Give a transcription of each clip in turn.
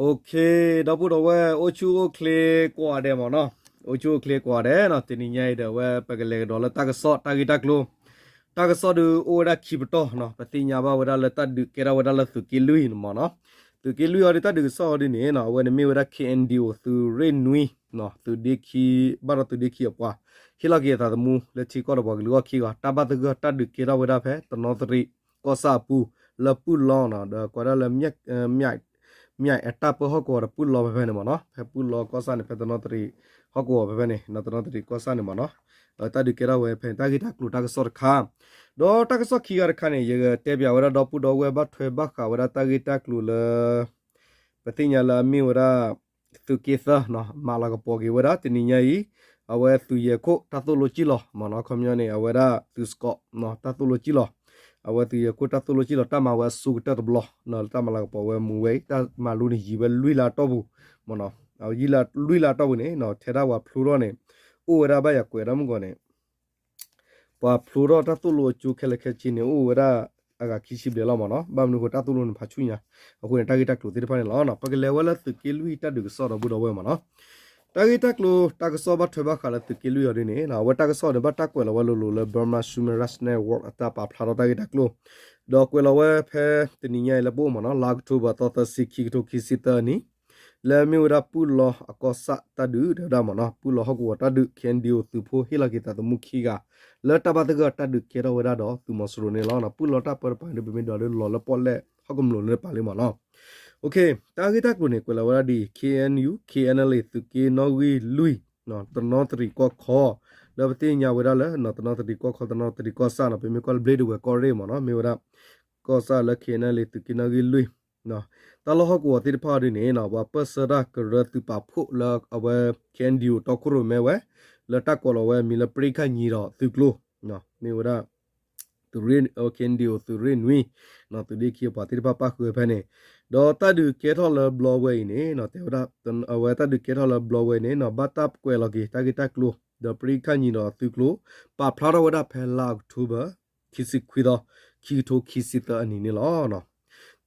ဒီပုၢ်ဒီဝဲၢ် အိၣ်ဆူၣ်အိၣ်ချ့ကိးဂၤဒဲးမ့ၢ်နီၤ, အိၣ်ဆူၣ်အိၣ်ချ့ကိးဂၤဒဲးနီၤ, တနံၤညါအံၤဒီး အဝဲပကလဲၤကဒီးလၢတၢ်ကစီၣ် တၢ်ဂ့ၢ်တၢ်ကျိၤ, တၢ်ကစီၣ်ဒုးအိၣ်ဝဲဒၣ်ခံပတီၢ်နီၤ, ပသ့ၣ်ညါဘၣ်ဝဲဒၣ်လၢတၢ်ဒုးကဲထီၣ်ဝဲဒၣ်လၢသုးက့လွံၢ်န့ၣ်မ့ၢ်နီၤ, သုးက့လွံၢ်အံၤဒီး တၢ်ဒုးကစီၣ်အီၤဒ်န့ၣ်နီၤ, အဝဲန့ၣ်မ့ၢ်ဝဲဒၣ် K N D O သုးရ့ၣ်နွံ သုးဒ့ခံ, ဘၣ်ဒီးသုးဒ့ခံအပှၤ ဟ့ၣ်လီၤက့ၤအသးသမူလၢထံကီၢ်ဒီးပှၤကလုာ်အဂီၢ်ခံဂၤ, တၢ်ဘၣ်သဂၢၢ်တၢ်ဒုးကဲထီၣ်ဝဲဒၣ်ဖဲတနီသရံၣ်ကီၢ်ဆၣ်အပူၤ လၢပုၢ်လီၤနီၤ, ဒီးကိးဒၣ်လၢ မၠဲးအတၢ်ပၢဟီၣ်ကဝီၤဒီးပုၢ်လီၤဖဲဖဲန့ၣ်မ့ၢ်နီၤ, ဖဲပုၢ်လီၤကီၢ်ဆၣ်န့ၣ် ဖဲတနီသရံၣ်ဟီၣ်ကဝီၤဖဲဖဲန့ၣ်, တနီသရံၣ်ကီၢ်ဆၣ်န့ၣ်မ့ၢ်နီၤ, တၢ်ဒုးကဲထီၣ်ဝဲဖဲန့ၣ် တၢ်ဂ့ၢ်တၢ်ကျိၤတၢ်ကစီၣ်တခါ, ဒီးတၢ်ကစီၣ်ခံဂၤတခါန့ၣ် ယကတဲပၠးဝဲဒၣ်ဒီပုၢ်ဒီဝဲၢ်ဘၣ်ထွဲဘၣ်ဃးဝဲဒၣ်တၢ်ဂ့ၢ်တၢ်ကျိၤလၢ ပသ့ၣ်ညါလၢအမ့ၢ်ဝဲဒၣ် သုးက့သၢနီၤ, မၤလၤကပီၤက့ၤဝဲဒၣ်တနံၤညါအံၤ, အဝဲသုးယဲၢ်ခိၣ်တၢ်သိၣ်လိစံၣ်လီၤမ့ၢ်နီၤ, ခီပညီန့ၣ် အဝဲဒၣ်သုးစကီး တၢ်သိၣ်လိစံၣ်လီၤ, အဝဲသုးယဲၢ်ခိၣ်တၢ်သိၣ်လိစံၣ်လီၤ တၢ်မၤဝဲအဆိကတၢၢ်တဘျီ, တၢ်မၤလၤကပီၤဝဲမူဝဲအံၤ တၢ်မၤလိန့ၣ်ယံာ်ဝဲလွံၢ်လါအတီၢ်ပူၤမ့ၢ်နီၤ, ယံာ်လွံၢ်လါအတီၢ်ပူၤန့ၣ် ထဲဒၣ်ပှၤဖျိထီၣ်န့ၣ် အိၣ်ဝဲဒၣ်ဘၣ်ယၤကွဲးဒၣ်မုၢ်ဂီၤန့ၣ် ပှၤဖျိထီၣ်တၢ်သိၣ်လိအကၠိခဲလၢာ်ခဲဆ့န့ၣ် အိၣ်ဝဲဒၣ်အဂၤခံဆံဘျဲၣ်လီၤမ့ၢ်နီၤ, ဘၣ်မနုၤအဃိတၢ်သိၣ်လိန့ၣ်ဖးဆူညါ, အဃိန့ၣ် တၢ်ဂ့ၢ်တၢ်ကျိၤသ့ၣ်တဖၣ်န့ၣ်လီၤ. ပကလဲၤဝဲလၢသုးက့လွံၢ်တၢ်ဒုးကစီၣ်ဒီပုၢ်ဒီဝဲၢ်မ့ၢ်နီၤ, တၢ်ဂ့ၢ်တၢ်ကျိၤတၢ်ကစီၣ်ဘၣ်ထွဲဘၣ်ဃးလၢသုးက့လွံၢ်အီၤဒ်န့ၣ် အဝဲတၢ်ကစီၣ်န့ၣ် ဘၣ်တၢ်ကွဲးလီၤဝဲလိၤလိၤလၢ Burma Human Rights Network အတၢ်ပာ်ဖျါထီၣ်တၢ်ဂ့ၢ်တၢ်ကျိၤ, ဒီးကွဲးလီၤဝဲဖဲတနံၤညါအံၤလၢပအိၣ်မ့ၢ်နီၤ, လါအီးကထိဘၢၣ်သီသၢဆံ ခံကထိခံဆံသၢအနံၣ် လၢအမ့ၢ်ဝဲဒၣ်ပုၢ်လီၤအကီၢ်ဆၣ်တၢ်ဒုး တဲဝဲဒၣ်မ့ၢ်နီၤ, ပုၢ်လီၤဟီၣ်ကဝီၤတၢ်ဒုး K N D O သုးဖိဟ့ၣ်လီၤက့ၤသးသမူခံဂၤ လၢတၢ်ဘၣ်သဂၢၢ်တၢ်ဒုးကဲထီၣ်ဝဲဒၣ်ဒီးသုးမီၤစိရိၤန့ၣ်လီၤ. ပုၢ်လီၤတၢ်ပၢတပၤန့ၣ် ပမ့ၢ်ဒွးလၢလီၤလၢပီၣ်လဲၣ်ဟီၣ်ကမျူၤလၢပာ်လံမ့ၢ်နီၤ. တၢ်ဂ့ၢ်တၢ်ကျိၤန့ၣ် ကွဲးလီၤဝဲဒၣ်ဒ်အံၤ, K N U K N L A သုးက့နီၣ်ဂံၢ်လွံၢ် တနီသရံၣ်ကီၢ်ခီ, ဒီးပသ့ၣ်ညါဝဲဒၣ်လၢ တနီသရံၣ်ကီၢ်ခီ တနီသရံၣ်ကီၢ်ဆၣ်နီၤ, ပမ့ၢ်ကွၢ်လၢဘျ့ဒဝဲၢ်ကီၢ်ရ့ၣ်မ့ၢ်နီၤ, မ့ၢ်ဝဲဒၣ် ကီၢ်ဆၣ်လၢ K N L A သုးက့နီၣ်ဂံၢ်လွံၢ် တၢ်လီၢ်ဟီၣ်ကဝီၤသ့ၣ်တဖၣ်အီၤဒ်န့ၣ်နီၤ, ပှၤပၢၢ်ဆၢတၢ်ကရၢသုးပာ်ဖှိၣ်လၢအဝဲ K N D O တီခိၣ်ရိၣ်မဲဝဲ လၢတၢ်ကိးလီၤဝဲအမံၤလၢ ပရံခၣ်ညီဒီးသုးကျိၤ မ့ၢ်ဝဲဒၣ် သုးရ့ၣ် K N D O သုးရ့ၣ်နွံ သုးဒ့ခံအပှၤသ့ၣ်တဖၣ်ပၣ်ဃုာ်ဝဲဖဲန့ၣ်, ဒီးတၢ်ဒုးကဲထီၣ်လၢဘျီဝဲအံၤန့ၣ် တဲဝဲဒၣ် အဝဲတၢ်ဒုးကဲထီၣ်လၢဘျီဝဲန့ၣ်နီၤ ဘၣ်တၢ်ကွဲးလီၤက့ၤတၢ်ဂ့ၢ်တၢ်ကျိၤ ဒီးပရံခၣ်ညီဒီးသုးကျိၤ ပာ်ဖျါထီၣ်ဝဲဒၣ်ဖဲလါအီးကထိဘၢၣ် ခံဆံခွံသီ ခံကထိခံဆံသၢအနံၣ်န့ၣ်လီၤ.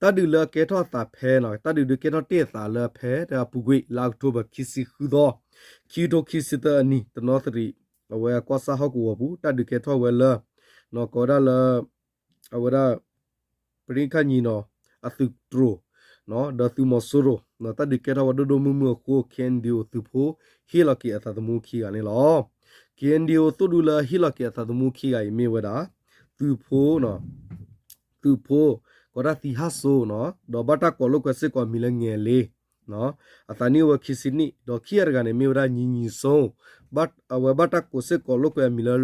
တၢ်ဒုးလၢအကဲထီၣ်အသးဖဲနီၤ တၢ်ဒုးဒုးကဲထီၣ်တ့ၢ်အသးလၢဖဲတၢ်ပူၤကွံာ် လါအီးကထိဘၢၣ် ခံဆံဃုသီ ခံကထိခံဆံသၢအနံၣ် တနီသရံၣ် အဝဲကီၢ်ဆၣ်ဟီၣ်ကဝီၤပူၤ တၢ်ဒုးကဲထီၣ်ဝဲလၢ ကိးဝဲဒၣ်လၢ အဝဲဒၣ် ပရံခၣ်ညီနီၤ အသုးတြိၤ ဒီးသုးမီၤစိရိၤ တၢ်ဒုးကဲထီၣ်ဝဲဒိၣ်ဒိၣ်မုၢ်မုၢ်အဃိ K N D O သုးဖိ ဟ့ၣ်လီၤက့ၤအသးသမူခံဂၤန့ၣ်လီၤ. K N D O သိၣ်ဒူလၢဟ့ၣ်လီၤက့ၤအသးသမူခံဂၤအံၤမ့ၢ်ဝဲဒၣ် သုးဖိ သုးဖိ ကိးဒၣ်သံဟၣ်စိနီၤ ဒီးဘၣ်တၢ်ကိးလိာ်ကွဲစ့ၢ်ကီးအမံၤလၢငဲၤလ့ အသးနံၣ်အိၣ်ဝဲခံဆံနံၣ် ဒီးခံဂၤတဂၤန့ၣ် မ့ၢ်ဝဲဒၣ် ညီညီစိ အဝဲဘၣ်တၢ်ကိးစ့ၢ်ကီးလိာ်ကွဲအမံၤလၢ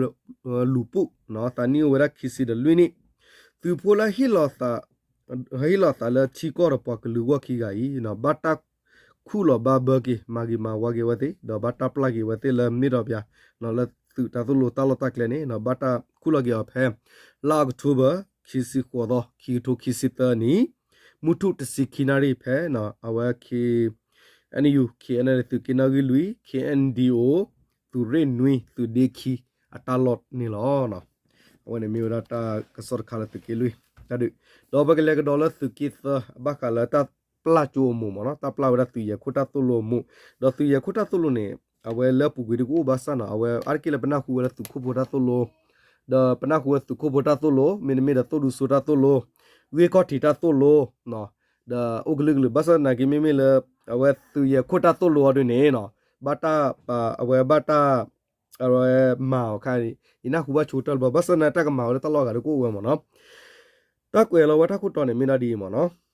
လူၤပူၣ် အသးနံၣ်အိၣ်ဝဲဒၣ်ခံဆံဒီးလွံၢ်နံၣ် သုးဖိလၢ ဟ့ၣ်လီၤသးလၢထံကီၢ်ဒီးပှၤကလုာ်အဂီၢ်ခံဂၤအံၤ ဘၣ်တၢ်ခူၣ်လီၤဘၣ်ဘၢက့ၤ မၤဂ့ၤမၤဝါက့ၤဝဲသ့ၣ် ဒီးဘၣ်တၢ်ပျၢ်က့ၤဝဲသ့ၣ်လၢမ့ၢ်ဒီးပၠး လၢသုးတၢ်သိၣ်လိတၢ်လီၢ်တၢ်ကျဲန့ၣ် ဘၣ်တၢ်ခူၣ်လီၤက့ၤအီၤဖဲ လါအီးကထိဘၢၣ် ခံဆံဃိးသီ ခံကထိခံဆံသၢနံၣ် မုၢ်ထူၣ်တဆံခံနၣ်ရံၣ်ဖဲ အဝဲ K N U K N L A သုးက့နီၣ်ဂံၢ်လွံၢ် K N D O သုးရ့ၣ်နွံ သုးဒ့ခံ အတၢ်လီၢ်န့ၣ်လီၤ. အဝဲန့ၣ်မ့ၢ်ဝဲဒၣ်တၢ်ကစီၣ်တခါလၢသုးက့လွံၢ် တၢ်ဒုး ဒီးပကလဲၤကဒီးလၢသုးက့သၢ ဘၣ်ဃးလၢတၢ်ပျၢ်ကၠိအမူးမ့ၢ်နီၤ, တၢ်ပျၢ်ဝဲဒၣ်သုးယဲၢ်ခိၣ်တၢ်သိၣ်လိအမူး, ဒီးသုးယဲၢ်ခိၣ်တၢ်သိၣ်လိန့ၣ် အဝဲလၢအပူၤကွံာ်ဒ်ကအိၣ်ဘၣ်ဆၣ်နီၤ အဝဲအါတက့ၢ်လၢပနၢ်ဟူဝဲလၢသုးခိၣ်ဖိတၢ်သိၣ်လိ, ဒီးပနၢ်ဟူဝဲသုးခိၣ်ဖိတၢ်သိၣ်လိ မ့တမ့ၢ်ဒီးသိၣ်ဒူစိတၢ်သိၣ်လိ, ဂ့ၢ်ခီၣ်ထံးတၢ်သိၣ်လိ ဒီးအိၣ်ကလုာ်ကလုာ် ဘၣ်ဆၣ်သနာ်က့မ့မ့ၢ်လၢ အဝဲသုးယဲၢ်ခိၣ်တၢ်သိၣ်လိအီၤဒ်န့ၣ်နီၤ, ဘၣ်တၢ် အဝဲဘၣ်တၢ် အဝဲမၤအီၤခါန့ၣ် ယနၢ်ဟူဘၣ်ဆိကတၢၢ်တဘျီ ဘၣ်ဆၣ်သနာ်က့တၢ်ကမၤဝဲလၢတၢ်လီၢ်အဂၤဒီးကအိၣ်ဝဲမ့ၢ်နီၤ. တၢ်ကွဲးလီၤဝဲတၢ်ခိၣ်တီန့ၣ် မ့ၢ်ဒၣ်ဒ်အံၤမ့ၢ်နီၤ,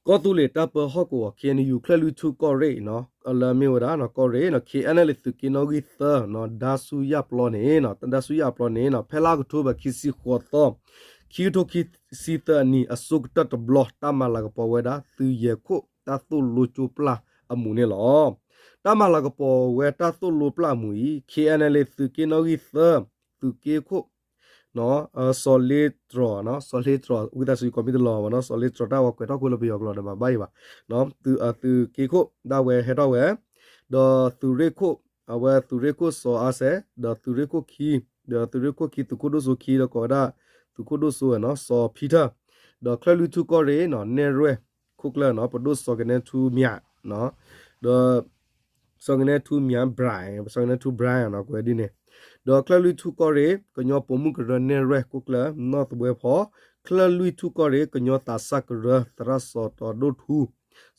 ကီၢ်သူလ့ၤတၢ်ပၢဟီၣ်ကဝီၤ K N U ချၢၣ်လွံၢ်ထူၣ်ကီၢ်ရ့ၣ်နီၤ လၢအမ့ၢ်ဝဲဒၣ် ကီၢ်ရ့ၣ် K N L A သုးက့နီၣ်ဂံၢ်သၢနီၤ ဒါဆူယၣ်ပျီန့ၣ် ဒါဆူယၣ်ပျီန့ၣ်နီၤ ဖဲလါအီးကထိဘၢၣ် ခံဆံဃိးသီ ခံကထိခံဆံသၢအနံၤ အဆိကတၢၢ်တဘျီ တၢ်မၤလၤကပီၤဝဲဒၣ် သုးယဲၢ်ခိၣ်တၢ်သိၣ်လိကၠိပျၢ်အမူးန့ၣ်လီၤ. တၢ်မၤလၤကပီၤဝဲတၢ်သိၣ်လိပျၢ်အမူးအံၤ K N L A သုးက့နီၣ်ဂံၢ်သၢ သုးက့ခိၣ် စီၤလ့တြီၤ စီၤလ့တြီၤ ဝံသးစူၤ ကိးမံၤတလီၤမ့ၢ်နီၤ စီၤလ့တြီၤတၢ်ဝဲကွဲးထီၣ်ခိၣ်လၢပယီၤကျိာ်ဒီးမၤဘၣ်ယံၤဘၣ် သုးက့ခိၣ်ဒၣ်ဝဲဟဲထီၣ်ဝဲ ဒီးသုးရ့ၣ်ခိၣ် အဝဲသုးရ့ၣ်ခိၣ်စီၤအါစဲး ဒီးသုးရ့ၣ်ခိၣ်ခံ ဒီးသုးရ့ၣ်ခိၣ်ခံသုးခိၣ်ဒိၣ်စိခံဒီးကိးဝဲဒၣ် သုးခိၣ်ဒိၣ်စိဝဲနီၤ စီၤဖံထၢၣ် ဒီးချၢၣ်လွံၢ်ထူၣ်ကီၢ်ရ့ၣ်နီၤ နဲၣ်ရွဲၣ်ခိၣ်ကျၢၢ်နီၤ ပဒိၣ်စီၤကနဲထူမၠး ဒီး ပစီကနဲထူ Mya Bri, ပစီကနဲထူ Bri နီၤ ကွဲးဒ်န့ၣ်, ဒီးချၢၣ်လွံၢ်ထူၣ်ကီၢ်ရ့ၣ် ကညီပိာ်မုၣ်ကရၢနဲၣ်ရွဲၣ် ကိၣ်ကျၢၢ် နီၢ်သဘှဲဖီ, ချၢၣ်လွံၢ်ထူၣ်ကီၢ်ရ့ၣ် ကညီသးစၢ်ကရၢ သရၣ်စီၤတီၤဒိၣ်ထူ,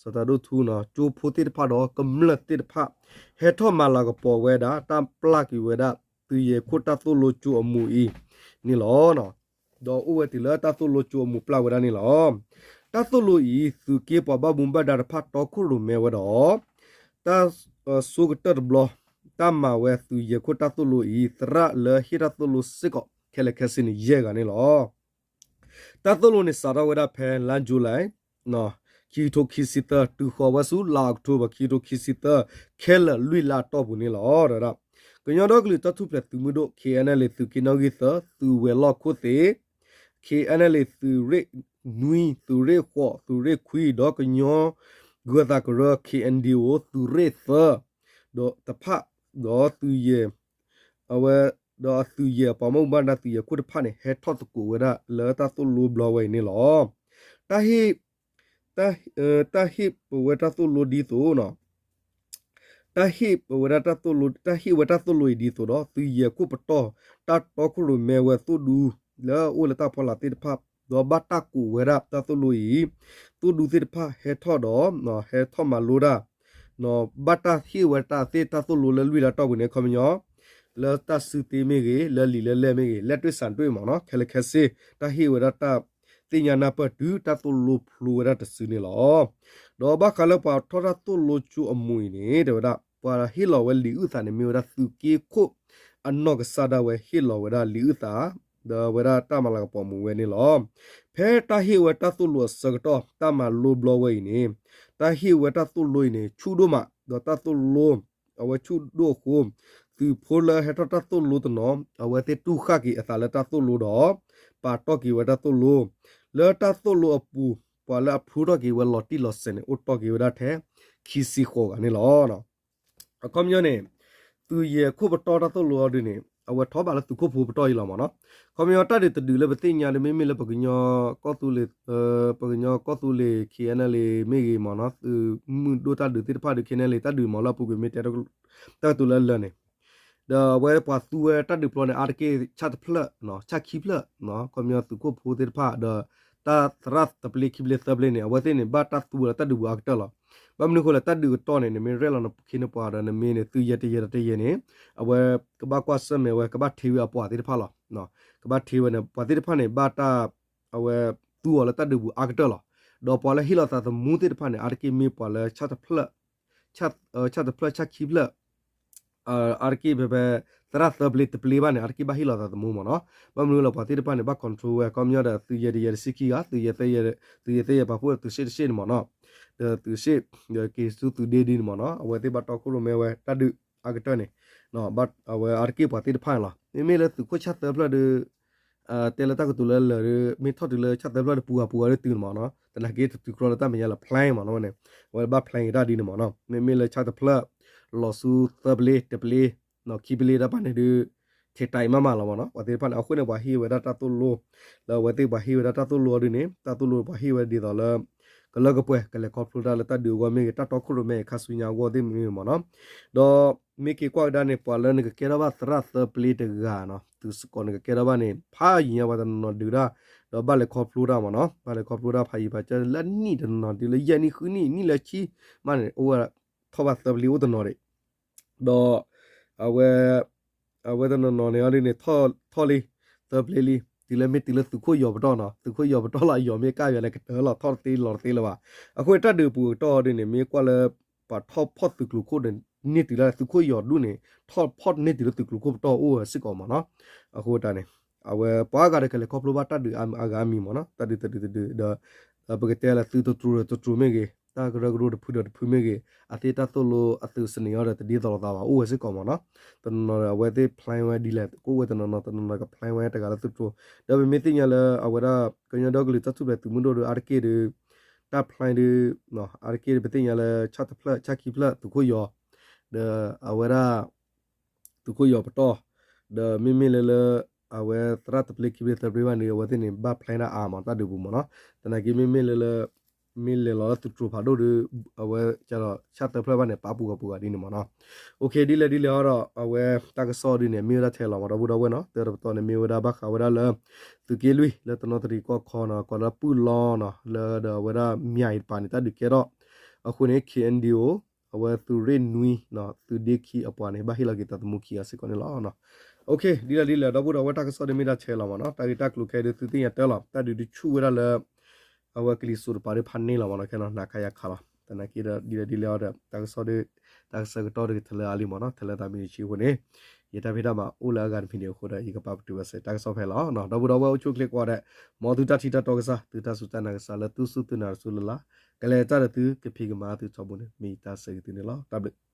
စီၤတီၤဒိၣ်ထူနီၤ ကၠိဖိသ့ၣ်တဖၣ်ဒီးကမျၢၢ်သ့ၣ်တဖၣ် ဟဲထီၣ်မၤလၤကပီၤဝဲဒၣ် တၢ်ပျၢ်က့ၤဝဲဒၣ် သုးယဲၢ်ခိၣ်တၢ်သိၣ်လိကၠိအမူးအံၤန့ၣ်လီၤ. ဒီးအိၣ်ဝဲတုၤလၢတၢ်သိၣ်လိကၠိအမူးပျၢ်ဝဲဒၣ်န့ၣ်လီၤ. တၢ်သိၣ်လိအံၤ သုးက့ပှၤဘၣ်မူဘၣ်ဒါတဖၣ်တီခိၣ်ရိၣ်မဲဝဲဒီး တၢ်ဆိကတၢၢ်တဘျီ တၢ်မၤဝဲသုးယဲၢ်ခိၣ်တၢ်သိၣ်လိအံၤ သရၣ်လၢဟ့ၣ်တၢ်သိၣ်လိစ့ၢ်ကီး ခဲလၢာ်ခဲဆ့န့ၣ် ယဲၢ်ဂၤန့ၣ်လီၤ. တၢ်သိၣ်လိန့ၣ်စးထီၣ်ဝဲဒၣ်ဖဲလါ July ခံကထိခံဆံသၢ တုၤဃီၤဝဲဆူလါ October ခံကထိခံဆံသၢ ခဲလၢာ်လွံၢ်လါအတီၢ်ပူၤန့ၣ်လီၤ. ဒီး ကညီဒီကလုာ်တၢ်ထူၣ်ဖျဲးသုးမုၢ်ဒိၣ် K N L A သုးက့နီၣ်ဂံၢ်သၢ သုးဝဲၤလီၢ်ခိၣ်သ့ၣ် K N L A သုးရ့ၣ်နွံ သုးရ့ၣ်ဃိး သုးရ့ၣ်ခွံ ဒီးကညီဂၢၤသးကရၢ K N D O သုးရ့ၣ်သၢ ဒီးတဖၣ် ဒီးသုးယဲၢ် အဝဲ ဒီးအသုးယဲၢ်အပှၤဘၣ်မူဘၣ်ဒါ သုးယဲၢ်ခိၣ်တဖၣ်န့ၣ် ဟဲထီၣ်သကိးဝဲဒၣ်လၢတၢ်သိၣ်လိဘျီဝဲအံၤန့ၣ်လီၤ. တၢ်ဟ့ၣ် တၢ်ဟ့ၣ်ပဝဲတၢ်သိၣ်လိဒ်သိး တၢ်ဟ့ၣ်ဝဲဒၣ်တၢ်သိၣ်လိ တၢ်ဟ့ၣ်ဝဲတၢ်သိၣ်လိအံၤဒ်သိးဒီး သုးယဲၢ်ခိၣ်ပတီၢ် တၢ်တီခိၣ်ရိၣ်မဲဝဲသိၣ်ဒူ လၢအအိၣ်လၢတၢ်ဖီလာ်သ့ၣ်တဖၣ် ဒီးဘၣ်တၢ်ကူးဝဲဒၣ်တၢ်သိၣ်လိအံၤ သိၣ်ဒူသ့ၣ်တဖၣ်ဟဲထီၣ်ဒီး ဟဲထီၣ်မၤလိတၢ် ဘၣ်တၢ်ဟ့ၣ်ဝဲတၢ်သ့ၣ်တၢ်သိၣ်လိလၢလွံၢ်လါတီၢ်ပူၤန့ၣ် ခီပညီ လၢတၢ်စုသ့မ့ၢ်ဂ့ၤ လၢလံာ်လၢလဲၢ်မ့ၢ်ဂ့ၤ လက်တွေ့ဆန်တွေ့မ့ၢ်နီၤ ခဲလၢာ်ခဲဆ့ တၢ်ဟ့ၣ်ဝဲဒၣ်တၢ်သ့ၣ်ညါနၢ်ပၢၢ်တုၤတၢ်သိၣ်လိဖျိဝဲဒၣ်တစုန့ၣ်လီၤ. ဒီးဘၣ်ဃးလၢပှၤထီၣ်တၢ်သိၣ်လိကၠိအမူးအံၤန့ၣ် တဲဝဲဒၣ် ပှၤဟ့ၣ်လီၤဝဲလံာ်အုၣ်သးန့ၣ် မ့ၢ်ဝဲဒၣ်သုးက့ခိၣ်အနီၢ်ကစၢ်ဒၣ်ဝဲဟ့ၣ်လီၤဝဲဒၣ်လံာ်အုၣ်သး ဒီးဝဲဒၣ်တၢ်မၤလၤကပီၤမူးဝဲန့ၣ်လီၤ. ဖဲတၢ်ဟ့ၣ်ဝဲတၢ်သိၣ်လိအဆၢကတီၢ် တၢ်မၤလိဘျီဝဲအံၤန့ၣ် တၢ်ဟ့ၣ်ဝဲတၢ်သိၣ်လိအံၤန့ၣ် ဆူၣ်ဒိၣ်မး ဒီးတၢ်သိၣ်လိ အဝဲဆူၣ်ဒိၣ်အဃိ သုးဖိလၢဟဲထီၣ်တၢ်သိၣ်လိတနီၤ အဝဲသ့ၣ်တူၢ်ဃၣ်က့ၤအသးလၢတၢ်သိၣ်လိဒီး ပာ်တီၢ်က့ၤဝဲတၢ်သိၣ်လိ လၢတၢ်သိၣ်လိအပူၤ ပှၤလၢအဖျိထီၣ်က့ၤဝဲလီၤတံၢ်လီၤဆဲးန့ၣ် အိၣ်တီၢ်က့ၤဝဲဒၣ်ထဲ ခံဆံဃိးဂၤန့ၣ်လီၤ. အခီပညီန့ၣ် သုးယဲၢ်ခိၣ်ပတီၢ်တၢ်သိၣ်လိအီၤဒုန့ၣ် အဝဲထီၣ်ဘးလၢသုးခိၣ်ဖိပတီၢ်အံၤလီၤမ့ၢ်နီၤ. ခီပညီတၢ်ဒုးတဒုးလၢပသ့ၣ်ညါဒီး မ့မ့ၢ်လၢပကညီကီၢ်သူလ့ၤ ပကညီကီၢ်သူလ့ၤ K N L A မ့ၢ်ဂ့ၤမ့ၢ်နီၤ သုးမုၢ်ဒိၣ်တၢ်ဒုးသ့ၣ်တဖၣ်ဒီး K N L A တၢ်ဒုးမ့ၢ်လၢအပူၤကွံာ်မ့ၢ်တဲ တၢ်ကတိၤလၢအလၢာ်န့ၣ် ဒီးအဝဲပှၤသူဝဲတၢ်ဒုးပျီန့ၣ် အါတက့ၢ်ဆၣ်တဖျၢၣ် ဆၣ်ခံဖျၢၣ် ခီပညီသုးခိၣ်ဖိသ့ၣ်တဖၣ်ဒီး တၢ်သရၣ်တပျ့ခံပျ့သၢပျ့န့ၣ် အဝဲသ့ၣ်န့ၣ် ဘၣ်တၢ်သူဝဲလၢတၢ်ဒုးပူၤအါကတၢၢ်လီၤ. ဘၣ်မနုၤအဃိလဲၣ် တၢ်ဒုးကတီၢ်န့ၣ် နမ့ၢ်ရဲၣ်လီၤနခ့နပှၤဒီးနမ့ၢ်န့ၣ် သုးယဲၢ်တယဲၢ်ဒီးတယဲၢ်န့ၣ် အဝဲကဘၣ်ကွၢ်ဆၢၣ်မဲာ်ဝဲ ကဘၣ်ထ့ဝဲအပှၤသ့ၣ်တဖၣ်လီၤ. ကဘၣ်ထ့ဝဲန့ၣ် ပှၤသ့ၣ်တဖၣ်န့ၣ် ဘၣ်တၢ် အဝဲသူအီၤလၢတၢ်ဒုးပူၤအါကတၢၢ်လီၤ. ဒီးပှၤလၢဟ့ၣ်လီၤသးသမူသ့ၣ်တဖၣ်န့ၣ် အါတက့ၢ်မ့ၢ်ပှၤလၢဆၣ်တဖျၢၣ် ဆၣ်တဖျၢၣ် ဆၣ်ခံဖျၢၣ် အါတက့ၢ်ဖဲဖဲ သရၣ်သၢပျ့တပျ့ဘၣ်န့ၣ် အါတက့ၢ်ဘၣ်ဟ့ၣ်လီၤသးသမူမ့ၢ်နီၤ. ဘၣ်မနုၤလၢပှၤသ့ၣ်တဖၣ်န့ၣ် ဘၣ် control ဝဲ ခီပညီဒီး သုးယဲၢ်တယဲၢ်တဆံခံဂၤ သုးယဲၢ်သၢယဲၢ် သုးယဲၢ်သၢယဲၢ်ပာ်ဖှိၣ်ဒီးသုးရ့ၣ်တရ့ၣ်န့ၣ်မ့ၢ်နီၤ. ဒီးသုးရ့ၣ် ဒီးက့ၤဆူသုးဒ့ဒ်န့ၣ်မ့ၢ်နီၤ အဝဲသ့ၣ်ဘၣ်တီခိၣ်ရိၣ်မဲဝဲတၢ်ဒုးအါကတၢၢ်န့ၣ် အဝဲအါတက့ၢ်ပှၤသ့ၣ်တဖၣ်န့ၣ်လီၤ. မ့မ့ၢ်လၢသုးခိၣ်ဆၣ်သၢဖျၢၣ်ဒီး တဲလၢတၢ်ကတိၤလၢလၢာ်ဒီး မ့ၢ်ထီၣ်တုၤလၢဆၣ်သၢဖျၢၣ်ဒီးပူၤဂၤပူၤဂၤဒီးတုၤန့ၣ်မ့ၢ်နီၤ သနာ်က့တတုၤကြီလၢတၢ်မဲာ်ညါလၢ plan မ့ၢ်နီၤဝဲန့ၣ် အဝဲဘၣ် plan က့ၤတၢ်ဒ်န့ၣ်မ့ၢ်နီၤ မ့မ့ၢ်လၢဆၣ်တဖျၢၣ် လီၤဆူသၢပျ့တပျ့ ခံပျ့တၢ်ပာ်န့ၣ်ဒီး ထဲးတၢ်အံၤမးမးလီၤမ့ၢ်နီၤ ပှၤသ့ၣ်တဖၣ်န့ၣ် အဃိန့ၣ် ပှၤဟ့ၣ်ဝဲဒၣ်တၢ်သိၣ်လိ လၢအဝဲသ့ၣ် ပှၤဟ့ၣ်ဝဲဒၣ်တၢ်သိၣ်လိအီၤဒ်န့ၣ် တၢ်သိၣ်လိပှၤဟ့ၣ်ဝဲဒ်သိးလၢ ကလၢကပှဲၤ ကလဲၤခီဖျိတၢ်လၢတၢ်ဒုးအဂီၢ်မ့ၢ်ဂ့ၤ တၢ်တီခိၣ်ရိၣ်မဲအံၤခါဆူညါအဂီၢ်သ့ၣ်မ့ၢ်ဂ့ၤမ့ၢ်နီၤ ဒီးမ့ၢ်က့ၤကွၢ်ကဒါန့ၣ် ပှၤလၢနကကဲထီၣ်ဘၣ်သရၣ်သၢပျ့တဂၤနီၤ သုးစ့ၢ်ကီးနကကဲထီၣ်ဘၣ်န့ၣ် ဖးယံၤညါပှၤတနီၤနီၤဒုးတၢ် ဒီးဘၣ်လဲၤခီဖျိတၢ်မ့ၢ်နီၤ ဘၣ်လဲၤခီဖျိတၢ်ဖးယံၤဖးကၢ လၢနံၣ်တနီၤနီၤဒုးလၢယဲၢ်နံၣ်ဃုနံၣ် နံၣ်လၢဆံမးန့ၣ် အိၣ်ဝဲထီၣ်ဘၣ်သၢပျ့အိၣ်တနီၤဒံး ဒီး အဝဲ အဝဲတနီၤနီၤန့ၣ်အီၤဒ်န့ၣ် ထီၣ်လံ သၢပျ့လံ တုၤလၢမ့ၢ်တုၤလၢသုးခိၣ်ယီၤပတီၢ်နီၤ သုးခိၣ်ယီၤပတီၢ်လီၤ အယီၤမ့ၢ်ကၣ်ယၤန့ၣ် ကတၢၢ်လီၤ ထီၣ်တသ့လီၤတသ့လၢၤဘၣ်. အဃိန့ၣ် တၢ်ဒုးပူၤကတီၢ်အီၤဒ်န့ၣ် မ့ၢ်ကွၢ်လၢ ပှၤထီၣ်ဖီၣ်သုးကျိၤခိၣ်န့ၣ် န့ၢ်တုၤလၢသုးခိၣ်ယီၤဒူၣ်န့ၣ် ထီၣ်ဖီၣ်န့ၢ်တုၤလၢသုးကျိၤခိၣ်ပတီၢ်အိၣ်ဝဲစ့ၢ်ကီးမ့ၢ်နီၤ. အဃိတၢ်န့ၣ် အဝဲပှၤဂၤဒီးကလဲၤခီဖျိဘၣ်တၢ်ဒုးအဂၤအမံၤမ့ၢ်နီၤ တၢ်ဒုးတဒုးတဒုးဒီး ပကတဲလၢသုးတတြူးဒီးတတြူးမ့ၢ်ဂ့ၤ တၢ်ကရၢကရိတဖုဒီးတဖုမ့ၢ်ဂ့ၤ အသ့ၣ်တၢ်သိၣ်လိအသုးစနံးအီၤဒီးတဒ်သိးလိာ်သးဘၣ် အိၣ်ဝဲစ့ၢ်ကီးမ့ၢ်နီၤ. တနီၤနီၤဒီးအဝဲသ့ၣ် plan ဝဲဒ်လဲၣ် ကအိၣ်ဝဲတနီၤနီၤ တနီၤနီၤက plan ဝဲတဂၤလၢသုးတြူး ဒီးပမ့ၢ်သ့ၣ်ညါလၢအဝဲဒၣ် ကညီဒီကလုာ်တၢ်ထူၣ်ဖျဲးသုးမုၢ်ဒိၣ်ဒီးအါတက့ၢ်ဒီး တၢ် plan ဒီး အါတက့ၢ်ဒီးပသ့ၣ်ညါလၢ ဆၣ်တဖျၢၣ် ဆၣ်ခံဖျၢၣ် သုးခိၣ်ယီၤ ဒီးအဝဲဒၣ် သုးခိၣ်ယီၤပတီၢ် ဒီးမ့မ့ၢ်လၢလၢ အဝဲသရၣ်တပျ့ခံပျ့သၢပျ့ဘၣ်န့ၣ် အဝဲသ့ၣ်န့ၣ် ဘၣ် plan ဒၣ်အါမး တၢ်ဒုးပူၤမ့ၢ်နီၤ. သနာ်က့မ့မ့ၢ်လၢလၢ မ့ၢ်လဲၤလီၤလၢသုးတြိၤဖးဒိၣ်ဒီး အဝဲကဒီးဆၣ်သၢဖျၢၣ်ဘၣ်န့ၣ် ပာ်ပူၤဂီၤပူၤဂၤဒ်န့ၣ်မ့ၢ်နီၤ. အိၣ်ခ့ ဒ်လဲၣ်ဒ်လဲၣ်အီၤဒီး အဝဲတၢ်ကစီၣ်ဒ်န့ၣ် မ့ၢ်ဝဲဒၣ်ထဲလီၤမ့ၢ် ဒီပုၢ်ဒီဝဲၢ်နီၤ. တၢတပတီၢ်န့ၣ် မ့ၢ်ဝဲဒၣ်ဘၣ်ဃးဝဲဒၣ်လၢ သုးက့လွံၢ် လၢတနီသရံၣ်ကီၢ်ခီနီၤ ကိးလၢပုၢ်လီနီၤ လၢဒီးအဝဲဒၣ်မၠးအံၤတပၤန့ၣ် တၢ်ဒုးကဲထီၣ်အဃိန့ၣ် ခ့ၣ်အဲၣ်ယူၣ် အဝဲသုးရ့ၣ်နွံနီၤ သုးဒ့ခံအပှၤန့ၣ် ဘၣ်ဟ့ၣ်လီၤက့ၤသးသမူခံဂၤစ့ၢ်ကီးန့ၣ်လီၤ. အိၣ်ခ့ ဒ်လဲၣ်ဒ်လဲၣ် ဒီပုၢ်ဒီဝဲၢ် တၢ်ကစီၣ်ဒ်မ့ၢ်ဒၣ်ထဲလီၤမ့ၢ်နီၤ. တၢ်ဂ့ၢ်တၢ်ကျိၤခဲအံၤဒုးသုသ့ၣ်ညါတၢ်လီၤ. တၢ်ဒုးဒုးဆူၣ်ဝဲဒၣ်လၢ အဝဲကလံၤစိးတပၤဒုးဖးန့ၢ်လီၤမ့ၢ်နီၤ. ခဲနီၤ နၤခါယၤခါလီၤ. သနာ်က့ဒီး ဒ်လဲၣ်ဒ်လဲၣ်အီၤဒီး တၢ်ကစီၣ်ဒုး တၢ်ကစီၣ်ကတီၢ်ဒုးကထၢလၢအါလံမ့ၢ်နီၤ. ထဲလၢတၢ်မ့ၢ်တဆံအဃိန့ၣ် ယတၢ်ဖံးတၢ်မၤအိၣ်လၢအဂၤတမံၤဒံးအဃိဒီး ယကပာ်ပတုာ်ဝဲစဲး တၢ်ကစီၣ်ဖဲလီၤ. ဒီပုၢ်ဒီဝဲၢ်အိၣ်ဆူၣ်အိၣ်ချ့ကိးဂၤဒဲး မ်သုတၢ်ထံၣ်တၢ်တီကစၢ် သုတၢ်စူၢ်တၢ်နာ်ကစၢ် လၢသုစူၢ်သုနာ်တစူၢ်လၢ်လၢ် ကလဲၤတၢ်ဒီးသုကဖံးကမၤသုထီဘိန့ၣ် မ့ၢ်ယတၢ်ဆၢဂ့ၤသုန့ၣ်လီၤ. တၢ်ဘျုး